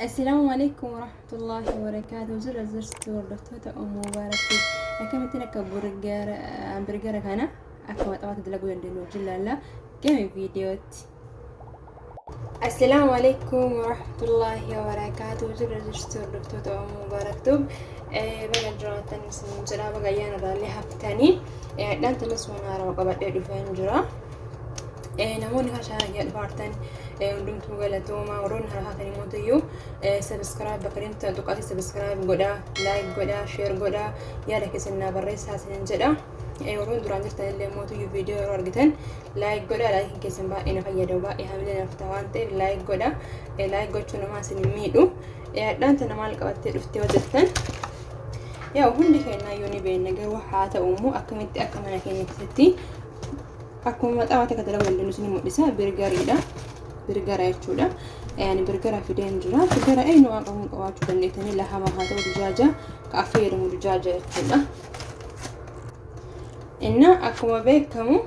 Assalaamu alaikum warahmatullahi wabarakaatuh. Jira jirtu hordoftoota Ummu Mubaarakti. Akkamittiin akka burgara kana akka maxxabaatti dalaguu dandeenyu wajjin ilaalla. Gama viidiyootti. Assalaamu alaikum warahmatullahi wabarakaatuh. Jira jirtu hordoftoota Ummu Mubaaraktu. Baga jiraattan isin jedha, baga ayyaana irraallee haftanii. Hadhaan tanas waan haarawaa qabadhee dhufeen jira. Namoonni karaa chaanala kiyya dhufaartan hundumtuu galatooma. Warroonni haaraa taatan immoo iyyuu subscribe bakka deemtan tuqaati subscribe godhaa, like godhaa, share godhaa, yaada keessan naa barreessaa isinin jedha. Warroonni duraan jirtan illee immoo iyyuu viidiyoo yeroo argitan like godhaa. Laayikiin keessan baay'ee na fayyada, baay'ee hamilee naaf ta'a waan ta'eef like godhaa. Like gochuun namaa isin hin miidhu. Hadhaan tana maal qabattee dhuftee hojjettan? Yaa, hundi keenyaa ni beekna, garuu haa ta'u immoo akkamitti akka mana keenya keessatti akkuma maxxabaatti akka dalaguu dandeenyu isin mul'isa. Birgariidha. Birgara jechuudha. Ani birgara fideen jira. Birgara eenyu waan qabuun qabaachuu dandeettanii, lahama haa ta'u, dujaaja ka fayyadamu dujaaja jechuudha. Inna akkuma beekamu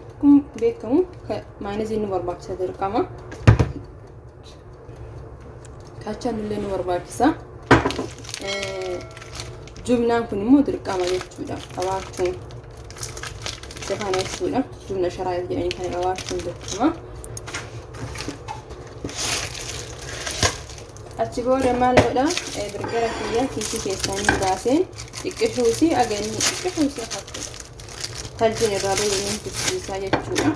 maayineziin nu barbaachisa dirqama. Kaachaan illee nu barbaachisa. Jubnaan kun immoo dirqama jechuudha qabaachuun. Isa kana jechuudha. Jubna sharaa jedhanii kana qabaachuun dirqama. Achi booda maal godha? Birgara kiyya kiisii keessaa baaseen xiqqishuusi aganii xiqqishuusi akka taljiin irraa bayyanii tursiisaa jechuudha.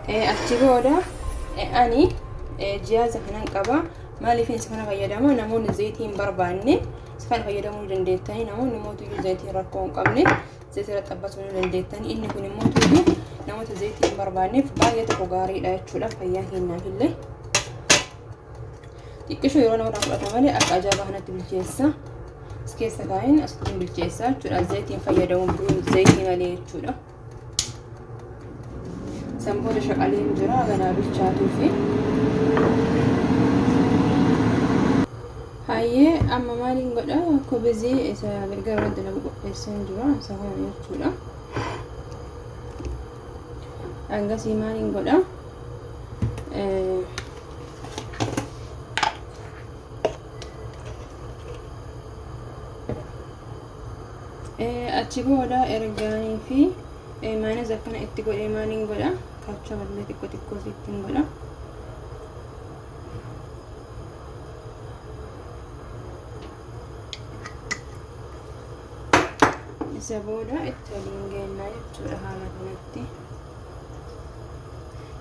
Achi booda ani jiyaaza kanan qaba. Maaliif isa kana fayyadama? Namoonni zayitii hin barbaanne isa kana fayyadamuu dandeettanii, namoonni mootuyyuu zayitii rakkoo hin qabne zayitii irra xabbasuu ni dandeettanii. Inni kun immoo tuyyuu namoota zayitii hin barbaanneef baay'ee tokko gaariidha jechuudha, fayyaa keenyaaf illee. Xiqqishuu yeroo namarraa fudhata malee akka ajaa'ibaa kanatti bilcheessa. As keessa kaa'een asitti bilcheessa jechuudha. Zayitiin fayyadamu zayitii malee jechuudha. San booda shaqaleen jira ganaa bilchaatuu fi. Hayyee, amma maaliin godha? Kubizii isa gargar wanta dalagu qopheesseen jira, isa kana jechuudha. Hangasii maaliin godha? Achi booda ergaanii fi maayinez akkana itti godhee maaliin godha? Kaachaa illee xiqqoo xiqqoo ittiin godha. Isa booda itti waliin geennaa jechuudha haala kanatti.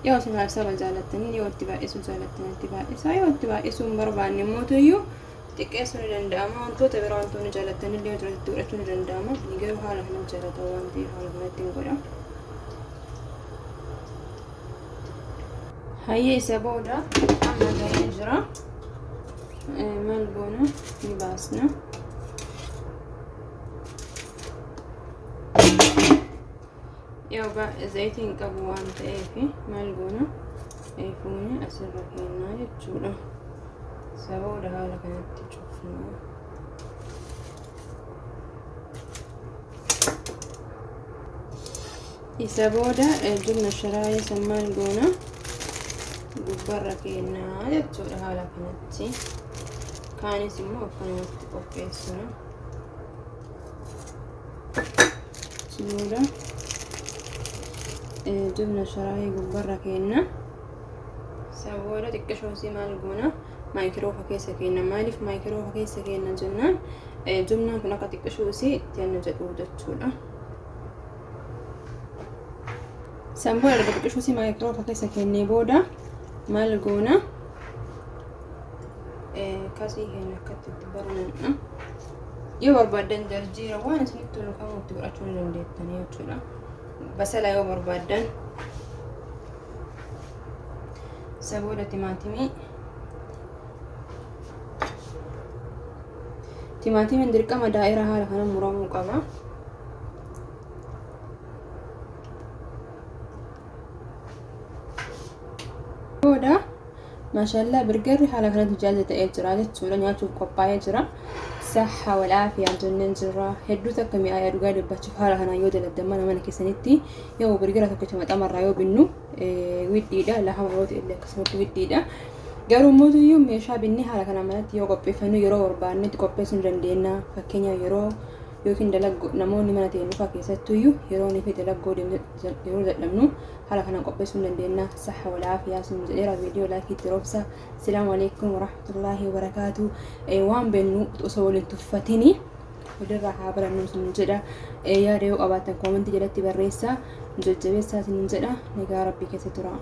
Yoo isin saba jaalattanii, yoo itti baay'isuu jaalattan itti baay'isaa, yoo itti baay'isuu hin barbaanne immoo tuyyuu xiqqeessuu ni danda'ama. Wantoota biraa wantoonni jaalattan illee yoo jiraate itti godhachuu ni danda'ama. Ani garuu haala kanatti jaalata waan ta'eef haala kanatti hin godha. Hayyee, isa booda amma gahee jira. Maal goona? Ni baasna. Yoo zayitii hin qabu waan ta'eef maal goona? Fuunee asirra kennaa jechuudha. Isa booda haala kanatti cufna. Isa booda jubna sharaayee san maal goona? Gubbarra kennaa jechuudha haala kanatti. Kaanis immoo akkanumatti qopheessina. Achi booda jubna sharaayee gubbarra kenna. Isa booda xiqqishoosii maal goona? Maayikiroofa keessa kenna. Maaliif maayikiroofa keessa kenna jennaan, jubnaan kun akka xiqqishoosii itti anna jedhu jechuudha. San booda erga xiqqishoosii maayikiroofa keessa kennee booda maal goona? Kasii keenya akkatti itti baranna. Yoo barbaaddan jarjiira, waan isinitti tolu kamuu itti godhachuu ni dandeettanii jechuudha. Basala yoo barbaaddan. Isa booda timaatimii. Timaatimiin dirqama daa'ira haala kana muramuu qaba. Booda maashaallah, birgarri haala kanatti jaalala ta'ee jira jechuudha. Nyaachuuf qophaa'ee jira. Saha wal aafiyaa jenneen jirra. Hedduu takka mi'aayaa dhugaa dubbachuuf haala kanaan yoo dalagdan mana mana keessanitti yoo birgira tokkicha maxamarraa yoo binnu widdiidha lahama yoo ta'e illee akkasumatti widdiidha. Garuu mootuyyuu meeshaa binnee haala kanaan manatti yoo qopheeffannu yeroo barbaannetti qopheessuu ni dandeenya. Fakkeenyaaf yeroo yookiin dalaggoo namoonni mana ta'e nufaa keessattuyyuu yeroo ni fi dalaggoo yeroo dadhabnu haala kanaan qopheessuu ni dandeenya. Saha wal aafiyaa sun jedheera viidiyoo laayikii itti roobsa. Salaamu alaikum warahmatullaahi wabarakaatu. Waan bennu osoo waliin tuffatini walirraa haa barannu isin jedha. Yaada yoo qabaattan koomentii jalatti barreessaa. Jajjabeessaa isin jedha. Nagaa Rabbii keessa tura.